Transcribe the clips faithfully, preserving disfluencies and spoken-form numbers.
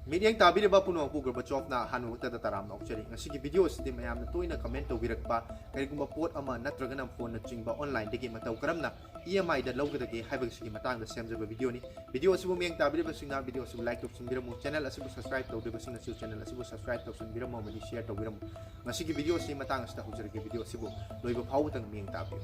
ꯃꯤꯠꯌꯦꯡ ꯇꯥꯕꯤꯔꯤꯕ ꯄꯨꯝꯅꯃꯛꯄꯨ ꯒꯣꯔꯕꯥꯆꯣꯞꯅ ꯑꯍꯥꯟꯕ ꯃꯛꯇꯗ ꯇꯔꯥꯝꯅ ꯑꯣꯛꯆꯔꯤ꯫ ꯉꯁꯤꯒꯤ ꯚꯤꯗꯤꯑꯣ ꯑꯁꯤꯗꯤ ꯃꯌꯥꯝꯅ ꯇꯣꯏꯅ ꯀꯃꯦꯟ ꯇꯧꯕꯤꯔꯛꯄ ꯀꯔꯤꯒꯨꯝꯕ ꯄꯣꯠ ꯑꯃ ꯅꯠꯇ꯭ꯔꯒꯅ ꯐꯣꯟꯅꯆꯤꯡꯕ ꯑꯣꯟꯂꯥꯏꯟꯗꯒꯤ ꯃꯇꯧ ꯀꯔꯝꯅ ꯏ ꯑꯦꯝ ꯑꯥꯏꯗ ꯂꯧꯒꯗꯒꯦ ꯍꯥꯏꯕꯁꯤꯒꯤ ꯃꯇꯥꯡꯗ ꯁꯦꯝꯖꯕ ꯚꯤꯗꯤꯑꯣꯅꯤ꯫ ꯚꯤꯗꯤꯑꯣ ꯑꯁꯤꯕꯨ ꯃꯤꯠꯌꯦꯡ ꯇꯥꯕꯤꯔꯤꯕꯁꯤꯡꯅ ꯚꯤꯗꯤꯑꯣ ꯑꯁꯤꯕꯨ ꯂꯥꯏꯛ ꯇꯧꯁꯤꯟꯕꯤꯔꯝꯃꯨ, ꯆꯦꯅꯦꯜ ꯑꯁꯤꯕꯨ ꯁꯕꯁꯀ꯭ꯔꯥꯏꯕ ꯇꯧꯗ꯭ꯔꯤꯕꯁꯤꯡꯅꯁꯨ ꯆꯦꯅꯦꯜ ꯑꯁꯤꯕꯨ ꯁꯕꯁꯀ꯭ꯔꯥꯏꯕ ꯇꯧꯁꯤꯟꯕꯤꯔꯝꯃꯨ ꯑꯃꯗꯤ ꯁꯤꯌꯔ ꯇꯧꯕꯤꯔꯝꯃꯨ꯫ ꯉꯁꯤꯒꯤ ꯚꯤꯗꯤꯑꯣ ꯑꯁꯤ ꯃꯇꯥꯡ ꯑꯁꯤꯗ ꯍꯧꯖꯔꯒꯦ꯫ ꯚꯤꯗꯤꯑꯣ ꯑꯁꯤꯕꯨ ꯂꯣꯏꯕ ꯐꯥꯎꯕꯗꯪ ꯃꯤꯠꯌꯦꯡ ꯇꯥꯕꯤꯌꯨ꯫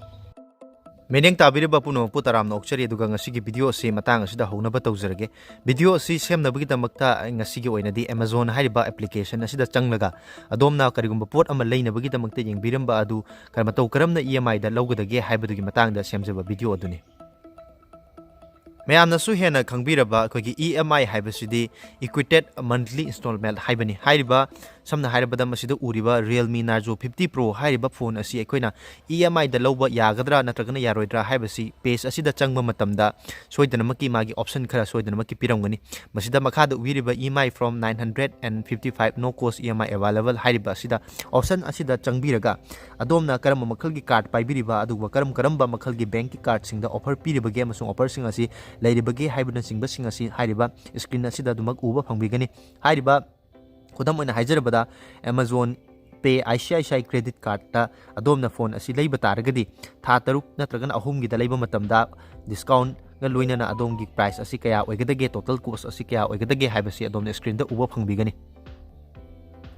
ꯃꯤꯠꯌꯦꯡ ꯇꯥꯕꯤꯔꯤꯕ ꯄꯨꯝꯅꯃꯛꯄꯨ ꯇꯔꯥꯝꯅ ꯑꯣꯛꯆꯔꯤ, ꯑꯗꯨꯒ ꯉꯁꯤꯒꯤ ꯚꯤꯗꯤꯑꯣ ꯑꯁꯤ ꯃꯇꯥꯡ ꯑꯁꯤꯗ ꯍꯧꯅꯕ ꯇꯧꯖꯔꯒꯦ꯫ ꯚꯤꯗꯤꯑꯣ ꯑꯁꯤ ꯁꯦꯝꯅꯕꯒꯤꯗꯃꯛꯇ ꯑꯩ ꯉꯁꯤꯒꯤ ꯑꯣꯏꯅꯗꯤ Amazon ꯍꯥꯏꯔꯤꯕ ꯑꯦꯄ꯭ꯂꯤꯀꯦꯁꯟ ꯑꯁꯤꯗ ꯆꯪꯂꯒ ꯑꯗꯣꯝꯅ ꯀꯔꯤꯒꯨꯝꯕ ꯄꯣꯠ ꯑꯃ ꯂꯩꯅꯕꯒꯤꯗꯃꯛꯇ ꯌꯦꯡꯕꯤꯔꯝꯕ ꯑꯗꯨ ꯀ-, ꯃꯇꯧ ꯀꯔꯝꯅ ꯏ ꯑꯦꯝ ꯑꯥꯏꯗ ꯂꯧꯒꯗꯒꯦ ꯍꯥꯏꯕꯗꯨꯒꯤ ꯃꯇꯥꯡꯗ ꯁꯦꯝꯖꯕ ꯚꯤꯗꯤꯑꯣ ꯑꯗꯨꯅꯤ꯫ ꯃꯌꯥꯝꯅꯁꯨ ꯍꯦꯟꯅ ꯈꯪꯕꯤꯔꯕ ꯑꯩꯈꯣꯏꯒꯤ ꯏ ꯑꯦꯝ ꯑꯥꯏ ꯍꯥꯏꯕꯁꯤꯗꯤ Equated Monthly Installment ꯍꯥꯏꯕꯅꯤ꯫ ꯍꯥꯏꯔꯤꯕ, ꯁꯝꯅ ꯍꯥꯏꯔꯕꯗ, ꯃꯁꯤꯗ ꯎꯔꯤꯕ Realme Narzo fifty Pro ꯍꯥꯏꯔꯤꯕ ꯐꯣꯟ ꯑꯁꯤ ꯑꯩꯈꯣꯏꯅ ꯏ ꯑꯦꯝ ꯑꯥꯏꯗ ꯂꯧꯕ ꯌꯥꯒꯗ꯭ꯔꯥ ꯅꯠꯇ꯭ꯔꯒꯅ ꯌꯥꯔꯣꯏꯗ꯭ꯔꯥ ꯍꯥꯏꯕꯁꯤ ꯄꯦꯖ ꯑꯁꯤꯗ ꯆꯪꯕ ꯃꯇꯝꯗ ꯁꯣꯏꯗꯅꯃꯛꯀꯤ ꯃꯥꯒꯤ ꯑꯣꯞꯁꯟ ꯈꯔ ꯁꯣꯏꯗꯅꯃꯛꯀꯤ ꯄꯤꯔꯝꯒꯅꯤ꯫ ꯃꯁꯤꯗ ꯃꯈꯥꯗ ꯎꯕꯤꯔꯤꯕ E M I from nine hundred and fifty five, no cost E M I available ꯍꯥꯏꯔꯤꯕ ꯑꯁꯤꯗ, ꯑꯣꯞꯁꯟ ꯑꯁꯤꯗ ꯆꯪꯕꯤꯔꯒ ꯑꯗꯣꯝꯅ ꯀꯔꯝꯕ ꯃꯈꯜꯒꯤ ꯀꯥꯔꯗ ꯄꯥꯏꯕꯤꯔꯤꯕ, ꯑꯗꯨꯒ ꯀꯔꯝ ꯀꯔꯝꯕ ꯃꯈꯜꯒꯤ ꯕꯦꯡꯛꯀꯤ ꯀꯥꯔꯗꯁꯤꯡꯗ ꯑꯣꯐꯔ ꯄꯤꯔꯤꯕꯒꯦ ꯑꯃꯁꯨꯡ ꯑꯣꯐꯔꯁꯤꯡ ꯑꯁꯤ ꯂꯩꯔꯤꯕꯒꯦ ꯍꯥꯏꯕꯅꯆꯤꯡꯕꯁꯤꯡ ꯑꯁꯤ ꯍꯥꯏꯔꯤꯕ ꯁ꯭ꯀ꯭ꯔꯤꯟ ꯑꯁꯤꯗ ꯑꯗꯨꯃꯛ ꯎꯕ ꯐꯪꯕꯤꯒꯅꯤ꯫ ꯍꯥꯏꯔꯤꯕ, ꯈꯨꯗꯝ ꯑꯣꯏꯅ ꯍꯥꯏꯖꯔꯕꯗ, Amazon Pay I C I C I credit cardꯇ ꯑꯗꯣꯝꯅ ꯐꯣꯟ ꯑꯁꯤ ꯂꯩꯕ ꯇꯥꯔꯒꯗꯤ, ꯊꯥ ꯇꯔꯨꯛ ꯅꯠꯇ꯭ꯔꯒꯅ ꯑꯍꯨꯝꯒꯤꯗ ꯂꯩꯕ ꯃꯇꯝꯗ ꯗꯤꯁꯀꯥꯎꯟꯒ ꯂꯣꯏꯅꯅ ꯑꯗꯣꯝꯒꯤ ꯄ꯭ꯔꯥꯏꯁ ꯑꯁꯤ ꯀꯌꯥ ꯑꯣꯏꯒꯗꯒꯦ, ꯇꯣꯇꯜ ꯀꯣꯁ ꯑꯁꯤ ꯀꯌꯥ ꯑꯣꯏꯒꯗꯒꯦ ꯍꯥꯏꯕꯁꯤ ꯑꯗꯣꯝꯅ ꯁ꯭ꯀ꯭ꯔꯤꯟꯗ ꯎꯕ ꯐꯪꯕꯤꯒꯅꯤ꯫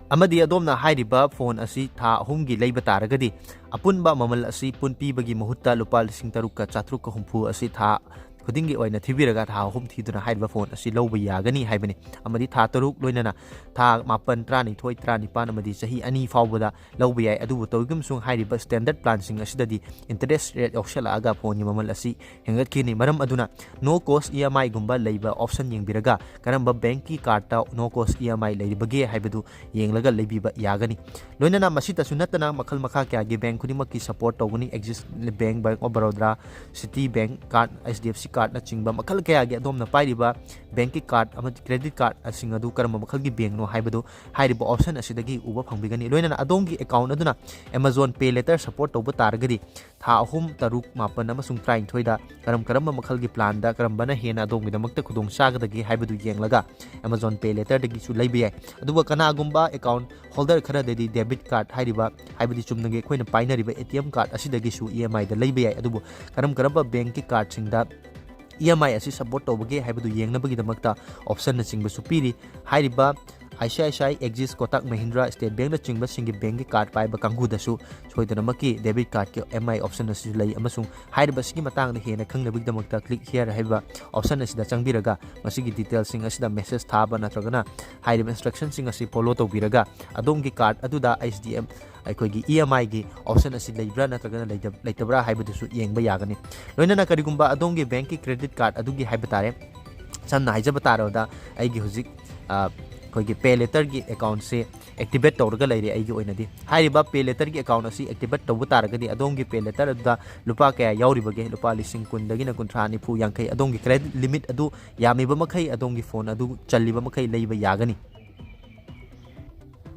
ꯑꯃꯗꯤ ꯑꯗꯣꯝꯅ ꯍꯥꯏꯔꯤꯕ ꯐꯣꯟ ꯑꯁꯤ ꯊꯥ ꯑꯍꯨꯝꯒꯤ ꯂꯩꯕ ꯇꯥꯔꯒꯗꯤ, ꯑꯄꯨꯟꯕ ꯃꯃꯜ ꯑꯁꯤ ꯄꯨꯟ ꯄꯤꯕꯒꯤ ꯃꯍꯨꯠꯇ ꯂꯨꯄꯥ ꯂꯤꯁꯤꯡ ꯇꯔꯨꯛꯀ ꯆꯥꯇ꯭ꯔꯨꯛꯀ ꯍꯨꯝꯐꯨ ꯑꯁꯤ ꯊꯥ ꯈꯨꯗꯤꯡꯒꯤ ꯑꯣꯏꯅ ꯊꯤꯕꯤꯔꯒ ꯊꯥ ꯑꯍꯨꯝ ꯊꯤꯗꯨꯅ ꯍꯥꯏꯔꯤꯕ ꯐꯣꯟ ꯑꯁꯤ ꯂꯧꯕ ꯌꯥꯒꯅꯤ ꯍꯥꯏꯕꯅꯤ꯫ ꯑꯃꯗꯤ ꯊꯥ ꯇꯔꯨꯛ ꯂꯣꯏꯅꯅ ꯊꯥ ꯃꯥꯄꯟ, ꯇꯔꯥꯅꯤꯊꯣꯏ, ꯇꯔꯥꯅꯤꯄꯥꯟ ꯑꯃꯗꯤ ꯆꯍꯤ ꯑꯅꯤ ꯐꯥꯎꯕꯗ ꯂꯧꯕ ꯌꯥꯏ꯫ ꯑꯗꯨꯕꯨ ꯇꯧꯏꯒꯨꯝꯁꯨꯡ ꯍꯥꯏꯔꯤꯕ ꯁ꯭ꯇꯦꯟꯗꯔꯠ ꯄ꯭ꯂꯥꯟꯁꯤꯡ ꯑꯁꯤꯗꯗꯤ ꯏꯟꯇꯔꯦꯁ ꯔꯦꯠ ꯌꯥꯎꯁꯜꯂꯛꯑꯒ ꯐꯣꯟꯒꯤ ꯃꯃꯜ ꯑꯁꯤ ꯍꯦꯟꯒꯠꯈꯤꯅꯤ꯫ ꯃꯔꯝ ꯑꯗꯨꯅ no cost E M I ꯒꯨꯝꯕ ꯂꯩꯕ ꯑꯣꯞꯁꯟ ꯌꯦꯡꯕꯤꯔꯒ ꯀꯔꯝꯕ ꯕꯦꯡꯛꯀꯤ ꯀꯥꯔꯗꯇ no cost E M I ꯂꯩꯔꯤꯕꯒꯦ ꯍꯥꯏꯕꯗꯨ ꯌꯦꯡꯂꯒ ꯂꯩꯕꯤꯕ ꯌꯥꯒꯅꯤ꯫ ꯂꯣꯏꯅꯅ ꯃꯁꯤꯇꯁꯨ ꯅꯠꯇꯅ ꯃꯈꯜ ꯃꯈꯥ ꯀꯌꯥꯒꯤ ꯕꯦꯡꯛ ꯈꯨꯗꯤꯡꯃꯛꯀꯤ ꯁꯄꯣꯔꯠ ꯇꯧꯒꯅꯤ꯫ Axis Bank, Bank of Baroda, Citibank card, H D F C ꯀꯥꯔꯠꯅꯆꯤꯡꯕ ꯃꯈꯜ ꯀꯌꯥꯒꯤ ꯑꯗꯣꯝꯅ ꯄꯥꯏꯔꯤꯕ ꯕꯦꯡꯛꯀꯤ ꯀꯥꯔꯠ ꯑꯃꯗꯤ ꯀ꯭ꯔꯦꯗꯤꯠ ꯀꯥꯔꯠꯁꯤꯡ ꯑꯗꯨ ꯀꯔꯝꯕ ꯃꯈꯜꯒꯤ ꯕꯦꯡꯛꯅꯣ ꯍꯥꯏꯕꯗꯨ ꯍꯥꯏꯔꯤꯕ ꯑꯣꯞꯁꯟ ꯑꯁꯤꯗꯒꯤ ꯎꯕ ꯐꯪꯕꯤꯒꯅꯤ꯫ ꯂꯣꯏꯅꯅ ꯑꯗꯣꯝꯒꯤ ꯑꯦꯀꯥꯎꯟꯠ ꯑꯗꯨꯅ Amazon Pay Later support ꯇꯧꯕ ꯇꯥꯔꯒꯗꯤ ꯊꯥ ꯑꯍꯨꯝ, ꯇꯔꯨꯛ, ꯃꯥꯄꯟ ꯑꯃꯁꯨꯡ ꯇꯔꯥꯅꯤꯊꯣꯏꯗ ꯀꯔꯝ ꯀꯔꯝꯕ ꯃꯈꯜꯒꯤ ꯄ꯭ꯂꯥꯟꯗ ꯀꯔꯝꯕꯅ ꯍꯦꯟꯅ ꯑꯗꯣꯝꯒꯤꯗꯃꯛꯇ ꯈꯨꯗꯣꯡ ꯆꯥꯒꯗꯒꯦ ꯍꯥꯏꯕꯗꯨ ꯌꯦꯡꯂꯒ Amazon Pay Laterꯗꯒꯤꯁꯨ ꯂꯩꯕ ꯌꯥꯏ꯫ ꯑꯗꯨꯒ ꯀꯅꯥꯒꯨꯝꯕ ꯑꯦꯀꯥꯎꯟꯠ ꯍꯣꯜꯗꯔ ꯈꯔꯗꯗꯤ ꯗꯦꯕꯤꯠ ꯀꯥꯔꯠ ꯍꯥꯏꯔꯤꯕ, ꯍꯥꯏꯕꯗꯤ ꯆꯨꯝꯅꯒꯤ ꯑꯩꯈꯣꯏꯅ ꯄꯥꯏꯅꯔꯤꯕ ꯑꯦ ꯇꯤ ꯑꯦꯝ ꯀꯥꯔꯠ ꯑꯁꯤꯗꯒꯤꯁꯨ ꯏ ꯑꯦꯝ ꯑꯥꯏꯗ ꯂꯩꯕ ꯌꯥꯏ꯫ ꯑꯗꯨꯕꯨ ꯀꯔꯝ ꯀꯔꯝꯕ ꯕꯦꯡꯛꯀꯤ ꯀꯥꯔꯠꯁꯤꯡꯗ ꯏ ꯑꯦꯝ ꯑꯥꯏ ꯑꯁꯤ ꯁꯄꯣꯔꯠ ꯇꯧꯕꯒꯦ ꯍꯥꯏꯕꯗꯨ ꯌꯦꯡꯅꯕꯒꯤꯗꯃꯛꯇ ꯑꯣꯞꯁꯟꯅꯆꯤꯡꯕꯁꯨ ꯄꯤꯔꯤ꯫ ꯍꯥꯏꯔꯤꯕ ꯑꯥꯏ C I C I, Axis, Kotak Mahindra, state ꯕꯦꯡꯛꯅꯆꯤꯡꯕꯁꯤꯡꯒꯤ ꯕꯦꯡꯛꯀꯤ ꯀꯥꯔꯠ ꯄꯥꯏꯕ ꯀꯥꯡꯕꯨꯗꯁꯨ ꯁꯣꯏꯗꯅꯃꯛꯀꯤ ꯗꯦꯕꯤꯠ ꯀꯥꯔꯠꯀꯤ ꯑꯦꯝ ꯑꯥꯏ ꯑꯣꯞꯁꯟ ꯑꯁꯤꯁꯨ ꯂꯩ, ꯑꯃꯁꯨꯡ ꯍꯥꯏꯔꯤꯕꯁꯤꯒꯤ ꯃꯇꯥꯡꯗ ꯍꯦꯟꯅ ꯈꯪꯅꯕꯒꯤꯗꯃꯛꯇ click here ꯍꯥꯏꯕ ꯑꯣꯞꯁꯟ ꯑꯁꯤꯗ ꯆꯪꯕꯤꯔꯒ ꯃꯁꯤꯒꯤ ꯗꯤꯇꯦꯜꯁꯤꯡ ꯑꯁꯤꯗ ꯃꯦꯁꯦꯖ ꯊꯥꯕ ꯅꯠꯇ꯭ꯔꯒꯅ ꯍꯥꯏꯔꯤꯕ ꯏꯟꯁꯇ꯭ꯔꯛꯁꯟꯁꯤꯡ ꯑꯁꯤ ꯐꯣꯂꯣ ꯇꯧꯕꯤꯔꯒ ꯑꯗꯣꯝꯒꯤ ꯀꯥꯔꯠ ꯑꯗꯨꯗ ꯑꯩꯆ ꯗꯤ ꯑꯦꯝ ꯑꯩꯈꯣꯏꯒꯤ ꯏ ꯑꯦꯝ ꯑꯥꯏꯒꯤ ꯑꯣꯞꯁꯟ ꯑꯁꯤ ꯂꯩꯕ꯭ꯔꯥ ꯅꯠꯇ꯭ꯔꯒꯅ ꯂꯩꯇ-, ꯂꯩꯇꯕ꯭ꯔꯥ ꯍꯥꯏꯕꯗꯨꯁꯨ ꯌꯦꯡꯕ ꯌꯥꯒꯅꯤ꯫ ꯂꯣꯏꯅꯅ ꯀꯔꯤꯒꯨꯝꯕ ꯑꯗꯣꯝꯒꯤ ꯕꯦꯡꯛꯀꯤ ꯀ꯭ꯔꯦꯗꯤꯠ ꯀꯥꯔꯠ ꯑꯗꯨꯒꯤ ꯍꯥꯏꯕ ꯇꯥꯔꯦ, ꯁꯝꯅ ꯍꯥꯏꯖꯕ ꯇꯥꯔꯕꯗ ꯑꯩꯒꯤ ꯍꯧꯖꯤꯛ, ꯑ, ꯑꯩꯈꯣꯏꯒꯤ Pay Laterꯒꯤ ꯑꯦꯀꯥꯎꯟꯁꯦ ꯑꯦꯛꯇꯤꯚꯦꯠ ꯇꯧꯔꯒ ꯂꯩꯔꯦ ꯑꯩꯒꯤ ꯑꯣꯏꯅꯗꯤ꯫ ꯍꯥꯏꯔꯤꯕ Pay Laterꯒꯤ ꯑꯦꯀꯥꯎꯟ ꯑꯁꯤ ꯑꯦꯛꯇꯤꯚꯦꯠ ꯇꯧꯕ ꯇꯥꯔꯒꯗꯤ ꯑꯗꯣꯝꯒꯤ Pay Later ꯑꯗꯨꯗ ꯂꯨꯄꯥ ꯀꯌꯥ ꯌꯥꯎꯔꯤꯕꯒꯦ? ꯂꯨꯄꯥ ꯂꯤꯁꯤꯡ ꯀꯨꯟꯗꯒꯤꯅ ꯀꯨꯟꯊ꯭ꯔꯥ, ꯅꯤꯐꯨ, ꯌꯥꯡꯈꯩ, ꯑꯗꯣꯝꯒꯤ ꯀ꯭ꯔꯦꯗꯤꯠ ꯂꯤꯃꯤꯠ ꯑꯗꯨ ꯌꯥꯝꯃꯤꯕ ꯃꯈꯩ, ꯑꯗꯣꯝꯒꯤ ꯐꯣꯟ ꯑꯗꯨ ꯆꯜꯂꯤꯕ ꯃꯈꯩ ꯂꯩꯕ ꯌꯥꯒꯅꯤ꯫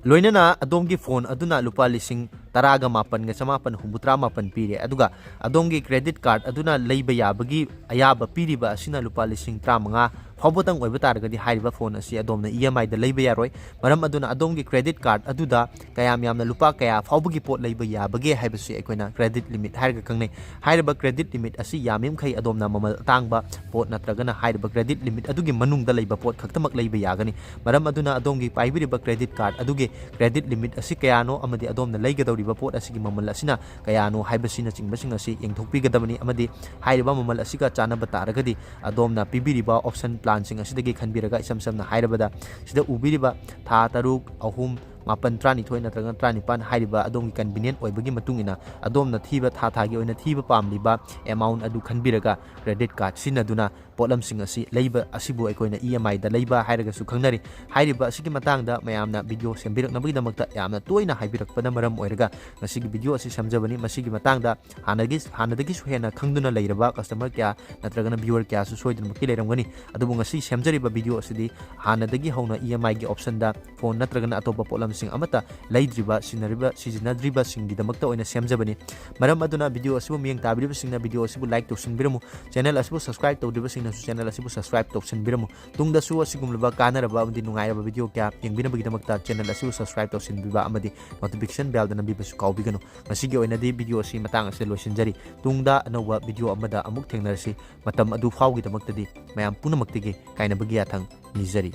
ꯂꯣꯏꯅꯅ ꯑꯗꯣꯝꯒꯤ ꯐꯣꯟ ꯑꯗꯨꯅ ꯂꯨꯄꯥ ꯂꯤꯁꯤꯡ ꯇꯔꯥꯒ ꯃꯥꯄꯟꯒ ꯆꯃꯥꯄꯟ ꯍꯨꯝꯐꯨꯇꯔꯥ ꯃꯥꯄꯟ ꯄꯤꯔꯦ, ꯑꯗꯨꯒ ꯑꯗꯣꯝꯒꯤ ꯀ꯭ꯔꯦꯗꯤꯠ ꯀꯥꯔꯠ ꯑꯗꯨꯅ ꯂꯩꯕ ꯌꯥꯕꯒꯤ ꯑꯌꯥꯕ ꯄꯤꯔꯤꯕ ꯑꯁꯤꯅ ꯂꯨꯄꯥ ꯂꯤꯁꯤꯡ ꯇꯔꯥꯃꯉꯥ ꯐꯥꯎꯕꯇꯪ ꯑꯣꯏꯕ ꯇꯥꯔꯒꯗꯤ ꯍꯥꯏꯔꯤꯕ ꯐꯣꯟ ꯑꯁꯤ ꯑꯗꯣꯝꯅ ꯏ ꯑꯦꯝ ꯑꯥꯏꯗ ꯂꯩꯕ ꯌꯥꯔꯣꯏ꯫ ꯃꯔꯝ ꯑꯗꯨꯅ ꯑꯗꯣꯝꯒꯤ ꯀ꯭ꯔꯦꯗꯤꯠ ꯀꯥꯔꯠ ꯑꯗꯨꯗ ꯀꯌꯥꯝ ꯌꯥꯝꯅ ꯂꯨꯄꯥ ꯀꯌꯥ ꯐꯥꯎꯕꯒꯤ ꯄꯣꯠ ꯂꯩꯕ ꯌꯥꯕꯒꯦ ꯍꯥꯏꯕꯁꯤ ꯑꯩꯈꯣꯏꯅ ꯀ꯭ꯔꯦꯗꯤꯠ ꯂꯤꯃꯤꯠ ꯍꯥꯏꯔꯒ ꯈꯪꯅꯩ꯫ ꯍꯥꯏꯔꯤꯕ ꯀ꯭ꯔꯦꯗꯤꯠ ꯂꯤꯃꯤꯠ ꯑꯁꯤ ꯌꯥꯝꯃꯤꯈꯩ ꯑꯗꯣꯝꯅ ꯃꯃꯜ ꯑꯇꯥꯡꯕ ꯄꯣꯠ ꯅꯠꯇ꯭ꯔꯒꯅ ꯍꯥꯏꯔꯤꯕ ꯀ꯭ꯔꯦꯗꯤꯠ ꯂꯤꯃꯤꯠ ꯑꯗꯨꯒꯤ ꯃꯅꯨꯡꯗ ꯂꯩꯕ ꯄꯣꯠ ꯈꯛꯇꯃꯛ ꯂꯩꯕ ꯌꯥꯒꯅꯤ꯫ ꯃꯔꯝ ꯑꯗꯨꯅ ꯑꯗꯣꯝꯒꯤ ꯄꯥꯏꯕꯤꯔꯤꯕ ꯀ꯭ꯔꯦꯗꯤꯠ ꯀꯥꯔꯠ ꯑꯗꯨꯒꯤ ꯀ꯭ꯔꯦꯗꯤꯠ ꯂꯤꯃꯤꯠ ꯑꯁꯤ ꯀꯌꯥꯅꯣ ꯑꯃꯗꯤ ꯑꯗꯣꯝꯅ ꯂꯩꯒꯗꯧꯔꯤꯕ ꯄꯣꯠ ꯑꯁꯤꯒꯤ ꯃꯃꯜ ꯑꯁꯤꯅ ꯀꯌꯥꯅꯣ ꯍꯥꯏꯕꯁꯤꯅꯆꯤꯡꯕꯁꯤꯡ ꯑꯁꯤ ꯌꯦꯡꯊꯣꯛꯄꯤꯒꯗꯕꯅꯤ, ꯑꯃꯗꯤ ꯍꯥꯏꯔꯤꯕ ꯃꯃꯜ ꯑꯁꯤꯒ ꯆꯥꯟꯅꯕ ꯇꯥꯔꯒꯗꯤ ꯑꯗꯣꯝꯅ ꯄꯤꯕꯤꯔꯤꯕ ꯑꯣꯞꯁꯟ ꯄ꯭ꯂꯥꯟꯁꯤꯡ ꯑꯁꯤꯗꯒꯤ ꯈꯟꯕꯤꯔꯒ, ꯏꯁꯝ ꯁꯝꯅ ꯍꯥꯏꯔꯕꯗ, ꯁꯤꯗ ꯎꯕꯤꯔꯤꯕ ꯊꯥ ꯇꯔꯨꯛ, ꯑꯍꯨꯝ, ꯃꯥꯄꯟ, ꯇꯔꯥꯅꯤꯊꯣꯏ ꯅꯠꯇ꯭ꯔꯒꯅ ꯇꯔꯥꯅꯤꯄꯥꯟ ꯍꯥꯏꯔꯤꯕ ꯑꯗꯣꯝꯒꯤ convenient ꯑꯣꯏꯕꯒꯤ ꯃꯇꯨꯡ ꯏꯟꯅ ꯑꯗꯣꯝꯅ ꯊꯤꯕ, ꯊꯥ ꯊꯥꯒꯤ ꯑꯣꯏꯅ ꯊꯤꯕ ꯄꯥꯝꯂꯤꯕ amount ꯑꯗꯨ ꯈꯟꯕꯤꯔꯒ credit card ꯁꯤꯖꯤꯟꯅꯗꯨꯅ ꯄꯣꯠꯂꯝꯁꯤꯡ ꯑꯁꯤ ꯂꯩꯕ ꯑꯁꯤꯕꯨ ꯑꯩꯈꯣꯏꯅ E M I ꯗ ꯂꯩꯕ ꯍꯥꯏꯔꯒꯁꯨ ꯈꯪꯅꯔꯤ꯫ ꯍꯥꯏꯔꯤꯕ ꯑꯁꯤꯒꯤ ꯃꯇꯥꯡꯗ ꯃꯌꯥꯝꯅ video ꯁꯦꯝꯕꯤꯔꯛꯅꯕꯒꯤꯗꯃꯛꯇ ꯌꯥꯝꯅ ꯇꯣꯏꯅ ꯍꯥꯏꯕꯤꯔꯛꯄꯅ ꯃꯔꯝ ꯑꯣꯏꯔꯒ ꯉꯁꯤꯒꯤ video ꯑꯁꯤ ꯁꯦꯝꯖꯕꯅꯤ꯫ ꯃꯁꯤꯒꯤ ꯃꯇꯥꯡꯗ ꯍꯥꯟꯅꯒꯤ, ꯍꯥꯟꯅꯗꯒꯤꯁꯨ ꯍꯦꯟꯅ ꯈꯪꯗꯨꯅ ꯂꯩꯔꯕ customer ꯀꯌꯥ ꯅꯠꯇ꯭ꯔꯒꯅ viewer ꯀꯌꯥꯁꯨ ꯁꯣꯏꯗꯅꯃꯛꯀꯤ ꯂꯩꯔꯝꯒꯅꯤ꯫ ꯑꯗꯨꯕꯨ ꯉꯁꯤ ꯁꯦꯝꯖꯔꯤꯕ video ꯑꯁꯤꯗꯤ ꯍꯥꯟꯅꯗꯒꯤ ꯍꯧꯅ E M I ꯒꯤ option ꯗ phone ꯅꯠꯇ꯭ꯔꯒꯅ ꯑꯇꯣꯞꯄ ꯄꯣꯠꯂꯝꯁꯤꯡ ꯑꯃꯠꯇ ꯂꯩꯗ꯭ꯔꯤꯕ, ꯁꯤꯖꯤꯟꯅꯔꯤꯕ, ꯁꯤꯖꯤꯟꯅꯗ꯭ꯔꯤꯕꯁꯤꯡꯒꯤꯗꯃꯛꯇ ꯑꯣꯏꯅ ꯁꯦꯝꯖꯕꯅꯤ꯫ ꯃꯔꯝ ꯑꯗꯨꯅ video ꯑꯁꯤꯕꯨ ꯃꯤꯠꯌꯦꯡ ꯇꯥꯕꯤꯔꯤꯕꯁꯤꯡꯅ video ꯑꯁꯤꯕꯨ like ꯇꯧꯁꯤꯟꯕꯤꯔꯝꯃꯨ꯫ Channel ꯑꯁꯤꯕꯨ subscribe ꯇꯧꯗ꯭ꯔꯤꯕꯁꯤꯡꯅꯁꯨ channel ꯑꯁꯤꯕꯨ subscribe ꯇꯧꯁꯤꯟꯕꯤꯔꯝꯃꯨ꯫ ꯇꯨꯡꯗꯁꯨ ꯑꯁꯤꯒꯨꯝꯂꯕ ꯀꯥꯟꯅꯔꯕ ꯑꯃꯗꯤ ꯅꯨꯡꯉꯥꯏꯔꯕ video ꯀꯌꯥ ꯌꯦꯡꯕꯤꯅꯕꯒꯤꯗꯃꯛꯇ channel ꯑꯁꯤꯕꯨ subscribe ꯇꯧꯁꯤꯟꯕꯤꯕ ꯑꯃꯗꯤ notification bell ꯗ ꯅꯝꯕꯤꯕꯁꯨ ꯀꯥꯎꯕꯤꯒꯅꯨ꯫ ꯉꯁꯤꯒꯤ ꯑꯣꯏꯅꯗꯤ video ꯑꯁꯤ ꯃꯇꯥꯡ ꯑꯁꯤꯗ ꯂꯣꯏꯁꯤꯟꯖꯔꯤ꯫ ꯇꯨꯡꯗ ꯑꯅꯧꯕ video ꯑꯃꯗ ꯑꯃꯨꯛ ꯊꯦꯡꯅꯔꯁꯤ꯫ ꯃꯇꯝ ꯑꯗꯨ ꯐꯥꯎꯒꯤꯗꯃꯛꯇꯗꯤ ꯃꯌꯥꯝ ꯄꯨꯝꯅꯃꯛꯇꯒꯤ ꯀꯥꯏꯅꯕꯒꯤ ꯌꯥꯊꯪ ꯅꯤꯖꯔꯤ꯫